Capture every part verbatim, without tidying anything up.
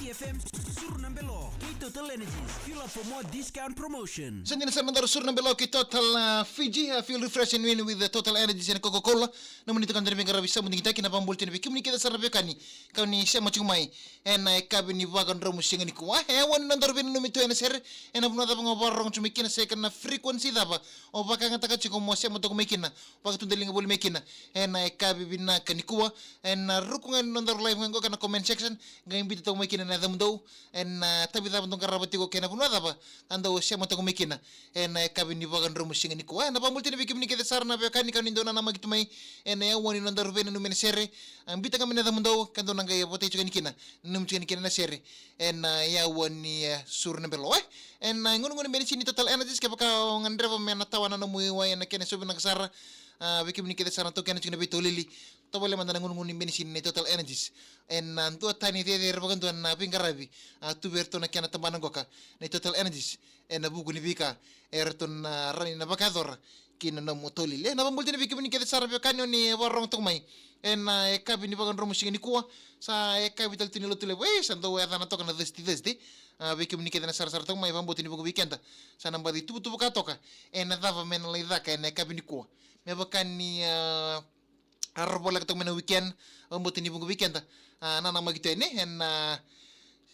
F M, suru na belo kei Total Energies. Fuel up for more discount promotion. Sa dina sara na nodaru suru na belo kei Total, uh, Fiji, uh, fuel refresh and win with the Total Energies and Coca-Cola. Nomuni tukuna na veiqaravi sa bula digitaki. Na vakabula tiko yani vei kemuni kece sara na veiwekani ka oni sema tiko mai ena yakavi ni vakadromu siga nikua. E aua ni nodaru veinanumi tu ena sere ena vanua cava ga o vakarorogo tiko mai kina, se kena frequency cava o vakayagataka tiko mo sema toka mai kina, vakatudaliga voli mai kina ena yakavi vinaka nikua. Ena ruku ga ni nodaru live ga qo kei na comment section, qai biuta toka mai kina na yacamudou, ena yakavi cava dou qarava tiko kei na vanua cava ka dou sema toka mai kina ena yakavi ni vakadromu siga nikua. Ena vakabula tiko yani vei kemuni kece sara na veiwekani ka oni dau nanamaki tu mai ena aua ni nodaru veinanumi ena sere. A, biuta ga mai na yacamudou ka dou na qai votai tiko yani kina, nanumi tiko yani kina na sere ena aua ni, e, suru na belo, e. Ena, e, gunugunu beka ni sini Total Energies, kevaka o gadreva me na tawa na nomu iwai ena kena sovi vinaka sara. A, vei kemuni kece sara na taukena tiko na veitolili, tovolea mada na gunugunu beka ni sini ni Total Energies. Ena, a, duatani cecere vakadua na veiqaravi, a, tu vei iratou na kena tabana qoka ni Total Energies ena vuku ni veika eratou na rawa ni na vakayacora kina nomu tolili. Ena vakabula tiko yani vei kemuni kece sara na veiwekani oni vakarorogo toka mai ena yakavi ni vakadromu siga nikua. Sa yakavi tale tu ni Lotulevu, e, sa dau yacana toka na Thursday, Thursday. A, vei kemuni kece na sarasara toka mai, vakabauta ni vuqa vei keda sa na baci tuvatuva ka toka ena cava me na lai caka ena yakavi nikua. Me vaka ni, a, a rarawa voleka toka mai na weekend, vakabauta ni vuqa vei keda, a, nanamaki tu yani ena, a,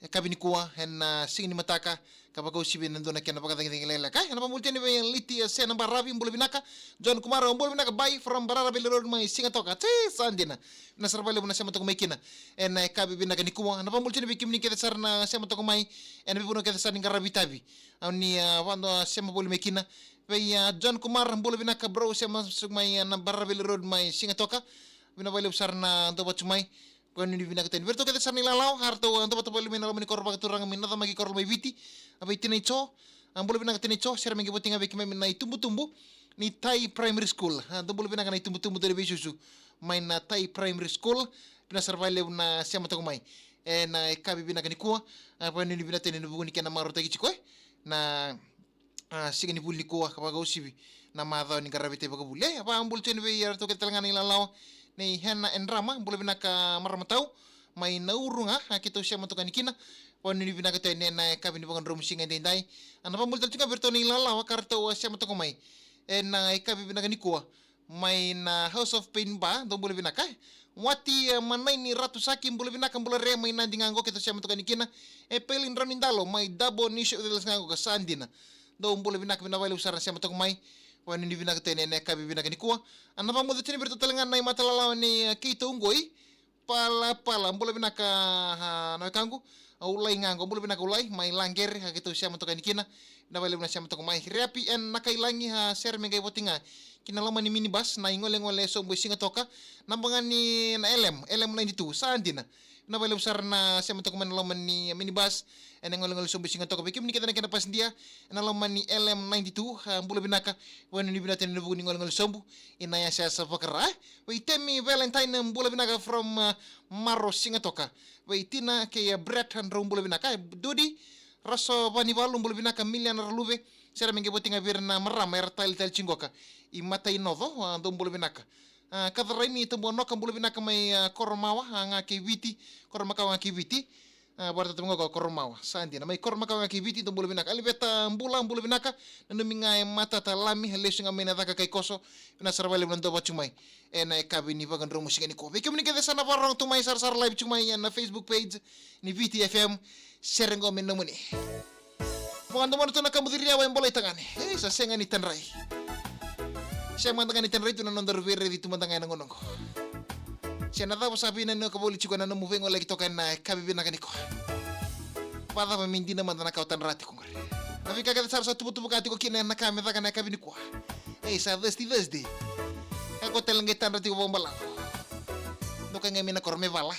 yakavi nikua ena, a, siga ni mataka, ka vakauasivi ena dua na kena vakacagicagi lekaleka. Ena vakabula tiko yani vei Liti, e, Sena Baravi, bula vinaka. John Kumara, bula vinaka, bye from Barara Valley Road mai Sigatoka. Tsi, sa dina. Vinaka sara vakalevu na sema toka mai kina ena yakavi vinaka nikua. Ena vakabula tiko yani vei kemuni kece sara na sema toka mai ena veivanua kece sara ni qaravi itavi. Oni, a, vado sema voli mai kina. Vei, a, John Kumar, bula vinaka bro, sema toka mai ena Barara Valley Road mai Sigatoka. Vinaka vakalevu sara na dau vata mai. Vakanuinui vinaka tu yani vei iratou kece sara na ilalawa, a, ratou, a, dau vata voli mai na loma ni koro vakaturaga mai Nacamaki, koro mai Viti. A, vei Tinai Jo, a, bula vinaka Tinai Jo, sere mai qai voti ga vei keimami na itubutubu ni Tai Primary School. A, dou bula vinaka na itubutubu, dou ni veisusu mai na Tai Primary School. Vinaka sara vakalevu na sema toka mai ena yakavi vinaka nikua. A, vakanuinui vinaka tu yani ena vuku ni kena marautaki tiko, e, na, a, siga ni vuli nikua ka vakauasivi na macawa ni qaravi itavi vakavuli. E, vakabula tu yani vei iratou kece tale ga na ilalawa nei Hena Edrama, bula vinaka marama tau mai Nauru ga, a, keitou sema toka yani kina. Vakanuinui vinaka tu yani ena yakavi ni vakadromu siga edaidai. A, na vakabula tale tiko ga vei iratou na ilalawa ka ratou, a, sema toka mai ena yakavi vinaka nikua mai na House of Pain Bar, dou bula vinaka, e. Wati, e, Manai ni Ratu Saki, bula vinaka, bula re mai Nadi ga qo keitou sema toka yani kina. E Peli Draunidalo mai Dabo, New South Wales ga qo, ka sa dina. Dou bula vinaka, vinaka vakalevu sara na sema toka mai. Vakanuinui vinaka tu yani ena yakavi vinaka nikua. A, na vakabula tiko yani vei iratou tale ga na imatalalawa nei, e, keitou qoi, Palapala, bula vinaka, a, na wekaqu. A, Ulai ga qo, bula vinaka Ulai mai Laqere, a, keitou sema toka yani kina. Vinaka vakalevu na sema toka mai. Reapi ena Nakailagi, a, sere me qai voti ga ki na loma ni minibus na igolegole sobu e Sigatoka. Naba ga ni na L M, L M ninety-two, sa dina. Vinaka vakalevu sara na sema toka mai na loma ni minibus ena igolegole sobu e Sigatoka. Vei kemuni kece na kena pasidia ena loma ni L M ninety-two, a, bula vinaka. Vakanuinui vinaka tu yani ena vuku ni igolegole sobu ina yasayasa vaka-Ra. Vei Temi Valentine, bula vinaka from, a, Maro, Sigatoka. Vei Tina kei, a, Brett, drau bula vinaka. E, Dudi Raso Vanivalu, bula vinaka. Miliana Raluve, sere me qai voti ga vei ira na marama era talitali tiko qoka i Matainoco, a, dou bula vinaka. A, Kacarai ni Tabuanoka, bula vinaka mai, a, Koromawa, a, ga kei Viti, Koro Makawa ga kei Viti. A, vakaraitaka tu ga o Koromawa, sa dina, mai Koro Makawa ga kei Viti, dou bula vinaka. Aliveta Bula, bula vinaka. Nanumi ga e matata Lami, a, lesu ga mai na caka kai koso. Vinaka sara vakalevu na dau vata mai ena yakavi ni vakadromu siga nikua. Vei kemuni kece sa na vakarorogo tu mai sarasara live tu mai ena Facebook page ni Viti F M, sere qo me nomuni. Vakadomona tu na kabuciri yawa e Bolai Tagane. E, sa sega ni tadrai. Sega mada ga ni tadrai tu na nodaru veiraici tu mada ga ena gauna qo. Se na cava sa vinaka ka voli tiko ena nomu veigoleyaki toka ena yakavi vinaka nikua. Vakacava me dina mada na ka o tadra tiko qori. Na veika kece sara sa tuvatuva ka tiko kina ena ka me caka ena yakavi nikua. Ei, sa Thursday, Thursday. Ka ko tale qai tadra tiko vakabalavu. Doka qai mai na koro me vala.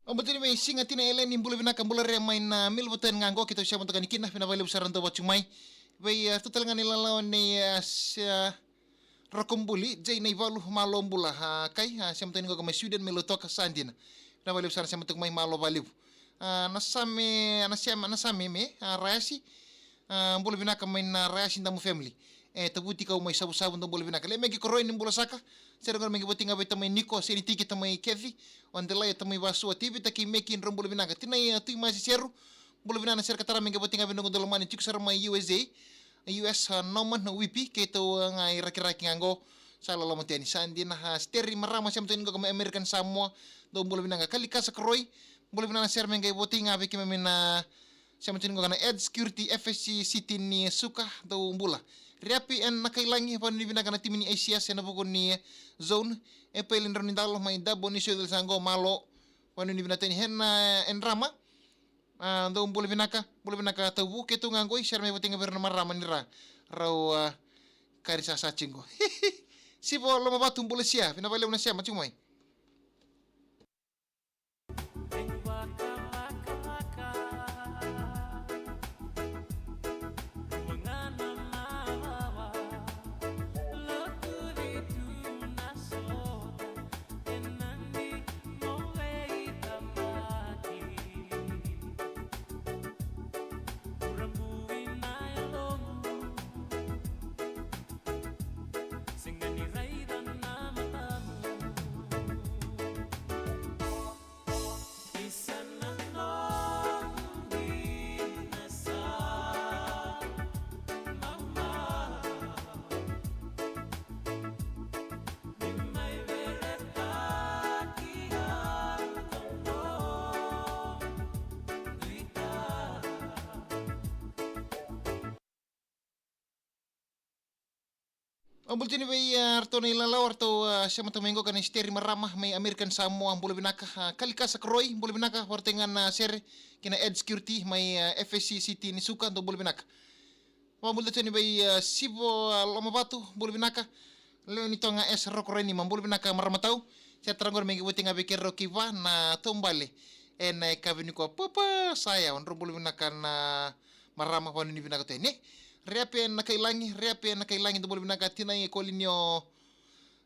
Au bula tiko mai Siga, Tina, Eleni, bula vinaka, bula re mai na Milverton ga qo, keitou sema toka yani kina, vinaka vakalevu sara na dau vatu mai. Vei, eh, ratou tale ga na ilalawa nei, eh, s-, eh, Rakobuli, Jay Naivalu, malo bula, ah, kai, ah, sema toka yani qo mai Sweden, mai Lautoka, sa dina. Vinaka vakalevu sara na sema toka mai, malo vakalevu. Ah, na Same, na Same, na Same me, ah, Rayasi, ah, bula vinaka mai na Rayasi Damu family. E, Tavuti kau mai Savusavu, dou bula vinaka. Lemegi Koroi, ni bula saka. Sere qori me qai voti ga vei tamai Niko, Senitiki, tamai Kethi, o Delai, tamai Vasua, Tevita kei Meki, drau bula vinaka. Tinai, ah, Tui Masi Seru, bula vinaka na sere ka tara me qai voti ga vei noqu dau lomani tiko sara mai U S A, U S, ah, Norman, na Wipi, keitou, ah, ga i Rakiraki ga qo. Sa loloma tiko yani, sa dina, ah, Steri Marama, sema toka yani qo mai American Samoa, dou bula vinaka. Kalikasa Koroi, bula vinaka na sere me qai voti ga vei keimami na Sema tiko yani qo na Ed Security F S C City ni Suka, dou bula. Reapi ena Kailagi, vanuinui vinaka na timi ni A C S ena vuku ni zone. E Paili Draunidalo mai Dabo ni Soyo, sa qo malo. Vanuinui vinaka tiko yani ena, eh, Edrama. Ah, dou bula vinaka, bula vinaka Tauvu, keitou ga qo i sere me voti ga vei ira na marama ni ra. Rau, ah, kari sasa tiko qo. Sivo Lomavatu, bula sia, vinaka vakalevu na sema tiko mai. Au bula tiko yani vei, ah, ratou na ilalawa, ratou, ah, sema toka mai qo ka na Steri Marama mai American Samoa, bula vinaka, ah, Kalikasa Koroi, bula vinaka, varatai ga na sere kei na Ed Security mai, ah, F S C City ni Suka, dou bula vinaka. Au bula tiko yani vei, ah, Sivo, ah, Lomavatu, bula vinaka. Lewe ni Toga S Rokoreni, ma bula vinaka marama tau. Sere tara qori me qai voti ga vei keirau kei va na Taubale ena yakavi nikua, papa, sa yawa, drau bula vinaka na marama, vanuinui vinaka tiko yani. Reapi ena Kailagi, Reapi ena Kailagi, dou bula vinaka. Tinai Kolinio,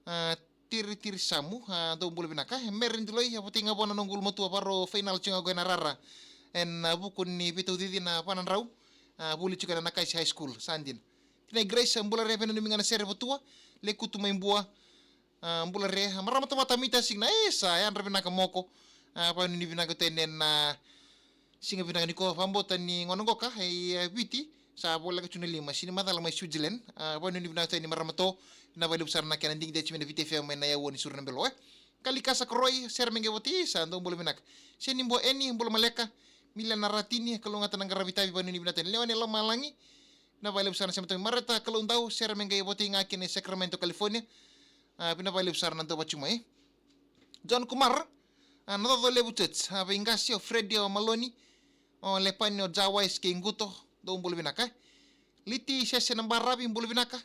ah, Tiritiri Samu, ah, dou bula vinaka. Mere Diloi, a voti ga vua na noqu ulumatua, vakarau final tiko ga qo ena rara ena vuku ni veitaucici na va na drau, ah, vuli tiko ena Nakaisi High School, sa dina. Tinai Grace, bula re, vanuinui ga na sere Vatua, Lekutu mai Bua, ah, bula re, marama tamata Mita Signa, e, sa yadra vinaka Moko, ah, vanuinui vinaka tiko yani ena siga vinaka nikua, vakabauta ni gauna qoka e, eh, Viti sa voleka tu na lima, sega ni macala mai Switzerland. Ah, vanuinui vinaka tiko yani marama to, vinaka vakalevu sara na kena digidigi mai na Viti F M mai na yaua ni Suru na Belo, e. Kalikasa Koroi, sere me qai voti, sa dou bula vinaka. Seni Bo Eni, bula maleka, Milena Ratini, kalougata na qaravi tavi, vanuinui vinaka tiko yani. Lewe ni Lomalagi, vinaka vakalevu sara na sema toka mai. Mareta Kaloudau, sere me qai voti ga kina Sacramento, California. Ah, vinaka vakalevu sara na dau vatu mai. John Kumar, ah, na Coco Levu Church, ah, vei qase o Fredi, o Maloni, o Lepani, o Jawais kei Guto, dou bula vinaka. Liti Sese na Baravi, bula vinaka.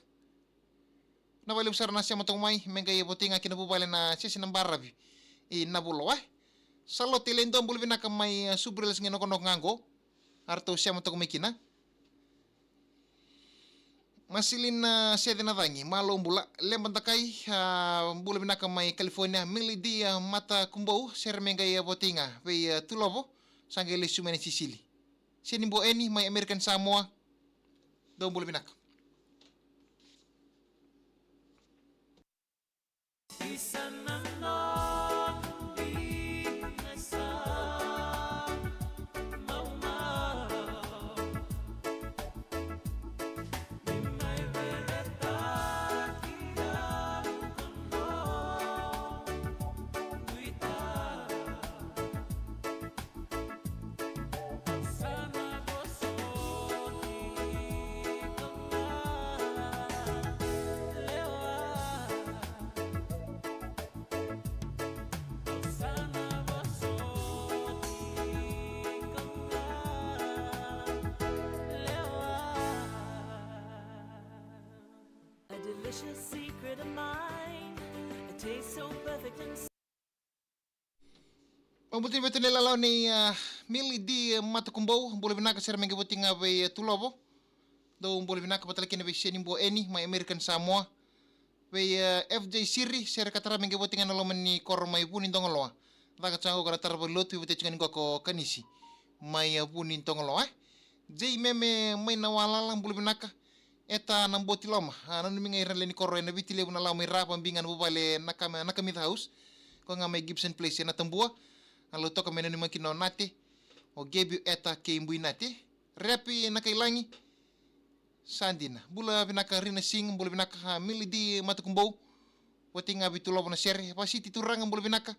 Vinaka vakalevu sara na sema toka mai, me qai voti ga kina vuvale na Sese na Baravi i Navuloa. Salote Ledo, bula vinaka mai, ah, Subrel, Siga Nokonoko ga qo. Aratou sema toka mai kina. Masilina Sece na Cagi, malo bula. Leba Dakai, ah, bula vinaka mai California. Mili D, ah, Matakubou, sere me qai voti ga vei, ah, Tulovo, sa qai lesu mai na Sisili. Seni Bo Eni mai American Samoa, dou bula vinaka. A delicious secret of mine, a taste so perfect and Bula tiko vei iratou na ilalawa nei, ah, Mili D Matukubou, bula vinaka, sere mai qai voti ga vei, eh, Tulovo. Dou bula vinaka vata tale kina vei Seni Bo Eni mai American Samoa. Vei, eh, F J Siri, sere ka tara mai qai voti ga na loma ni koro mai Vunidogoloa. Caka tiko ga na tara valilotu, vei vata tiko ga ni qo ko Kanisi mai, eh, Vunidogoloa, eh. J Meme mai Nawalala, bula vinaka. Eta na boti loma. A, nanumi ga ira na lewe ni koro ena Viti Levu, na lawa mai Ra, vabiga na vuvale na Kame, na Kamica House. Ko ga mai Gibson Place ena Tabua. A, lau toka me nanumi kina o Nate, o Gebi, o Eta kei Bui Nate. Repi na Kailagi. Sa dina. Bula vinaka Rina Singh, bula vinaka, a, Mili D Matukubou. Voti ga vei Tulovo na sere. Vasiti Turaga, bula vinaka.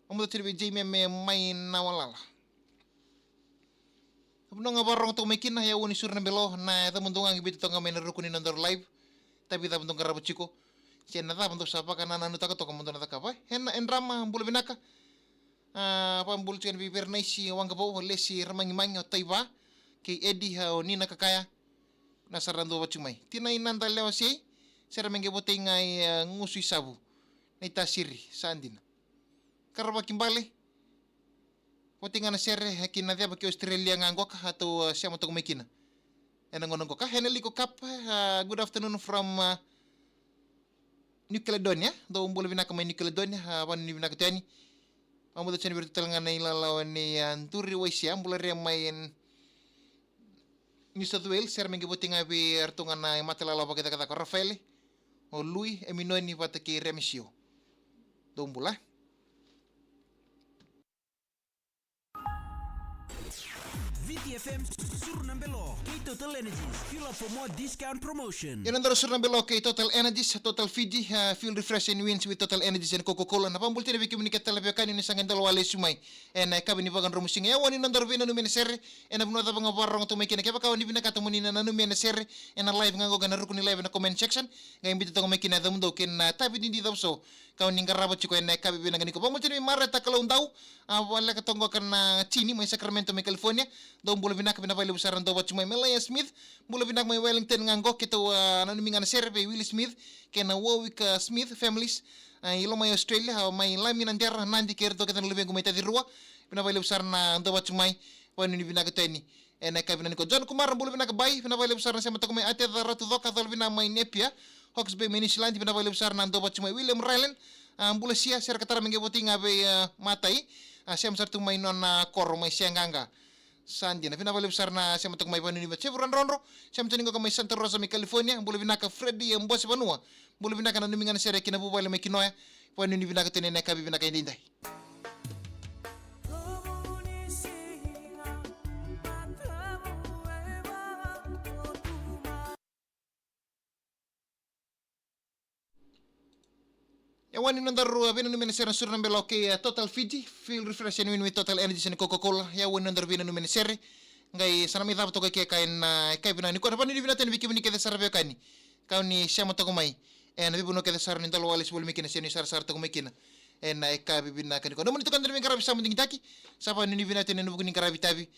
Au muda tiri vei J Meme mai Nawalala. Au vanua ga vakarorogo toka mai kina, e au ni suru na belo, na yacamudou ga qai biuta toka mai na ruku ni nodaru live. Tavi cava dou qarava tiko. Se na cava dou sa vakanananutaka toka mo dou na cakava. Ena, e drama, bula vinaka. A, vakabula tiko yani vei Vernaisi Waqavou, o Lesi Ramagimagi, o Taiva kei Edi, a, o Nina Kakaya. Na sara na dou vatu mai. Tina i Nada Lewa Sei, sere mai qai votei ga i, a, Gusu i Savu. Na i Tasiri, sa dina. Karavaki Bale. Votei ga na sere, e, ki na ceva ki Australia ga qoka, a tou, a, sema toka mai kina. Ena gauna qoka. Ena Liko Cup, a, good afternoon from, a, New Caledonia. Dou bula vinaka mai New Caledonia, a, vanuinui vinaka tu yani. Au muda tu yani vei iratou tale ga na ilalawa nei, a, Duri Waisia, bula re mai, en, New South Wales, sere mai qai voti ga vei iratou ga na i matalalawa vakacakacaka, o Rafaele, o Lui, Eminoni vata kei Remisio. Dou bula. Viti F M, suru na belo kei Total Energies. Fuel up for more discount promotion. Ia na nodaru suru na belo kei Total Energies, Total Fiji, uh, fuel refresh and wins with Total Energies and Coca-Cola. Na vakabula tiko yani vei kemuni kece tale na veiwekani ni sa qai dalo lesu mai ena yakavi ni vakadromusiga. Ia, o ni nodaru veinanumi ena sere, ena vanua cava ga o vakarorogo toka mai kina. Kevaka o ni vinakata mo ni na nanumi ena sere ena live ga qoka ena ruku ni live ena comment section, qai biuta toka mai kina na yacamudou kei na, a, tavi didi cava so ka o ni qarava tiko ena yakavi vinaka nikua. Vakabula tiko yani vei Mareta Kaloudau, a, voleka toka qoka na tini mai Sacramento mai California. Dou bula vinaka, vinaka vakalevu sara na dou vatu mai. Melaya Smith, bula vinaka mai Wellington ga qo, keitou, a, nanumi ga na sere vei Willie Smith kei na Warwick, a, Smith families, a, i loma i Australia, a, mai Lami, Nadera, Nadi kei iratou kece na luvequ mai Tacirua. Vinaka vakalevu sara na dou vatu mai, vanuinui vinaka tu yani ena yakavi vinaka nikua. John Kumara, bula vinaka bai, vinaka vakalevu sara na sema toka mai. Ateca Ratucoka, colo vinaka mai Napier, Hawke's Bay mai New Zealand, vinaka vakalevu sara na dou vatu mai. William Ryland, a, bula Sia, sere ka tara mai qai voti ga vei, a, matai, a, sema sara tu mai nona koro mai Seaqaqa. Sa dina, vinaka vakalevu sara na sema toka mai, vanuinui vinaka. Sevu Radrodro, sema tu yani qoka mai Santa Rosa mai California, bula vinaka. Freddy, e, Bose Vanua, bula vinaka, nanumi ga na sere ki na vuvale mai Kinoya, vanuinui vinaka tu yani ena yakavi vinaka edaidai. Ia, o ni nodaru, a, veinanumi ena sere, na suru na belo kei, a, Total Fiji, fuel refresh and win with Total Energies and Coca-Cola. Ia, o ni nodaru veinanumi ena sere. Qai sa na mai cava toka kei keda ena, a, yakavi vinaka nikua. Na vanuinui vinaka tu yani vei kemuni kece sara veiwekani ka o ni sema toka mai ena veivanua kece sara ni dalo lesu voli mai kina, se ni sarasara toka mai kina ena yakavi vinaka nikua. Nomuni tukuna na veiqaravi sa mai digitaki, sa vanuinui vinaka tu yani ena vuku ni qaravi tavi